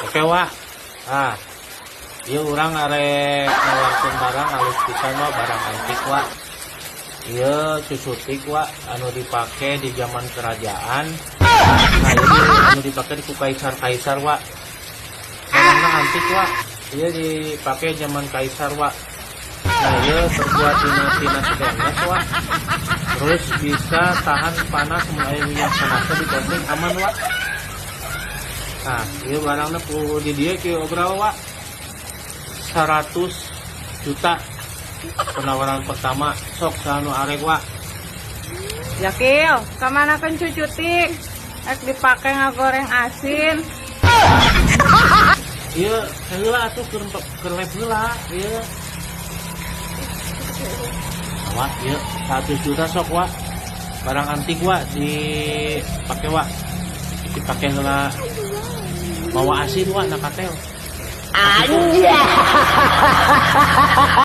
Oke, Wak. Ah, ieu urang arek nawarkeun barang alus pisan, Wak, barang antik, Wak. Ieu cucutik, Wak, anu dipake di zaman kerajaan. Nah, ini anu dipake di ku kaisar-kaisar, Wak. Barangna antik, Wak. Ieu dipake zaman kaisar, Wak. Nah, ieu terbuat tina stainless, Wak. Terus bisa tahan panas, mun aya minyak panasnya diconteng aman, Wak. Nah, ieu barangna ku di dieu kieu berapa, Wak? 100 juta penawaran pertama. Sok saha nu arek, Wak? Jakil, kamanakeun cucutik? Ek dipake ngagoreng asin. Ieu heula atuh keur lep heula ieu, Wak. Ieu 100 juta sok, Wak. Barang antik, Wak, dipake, Wak. Dipake heula mawa asin, Wak, na katel. Anjay.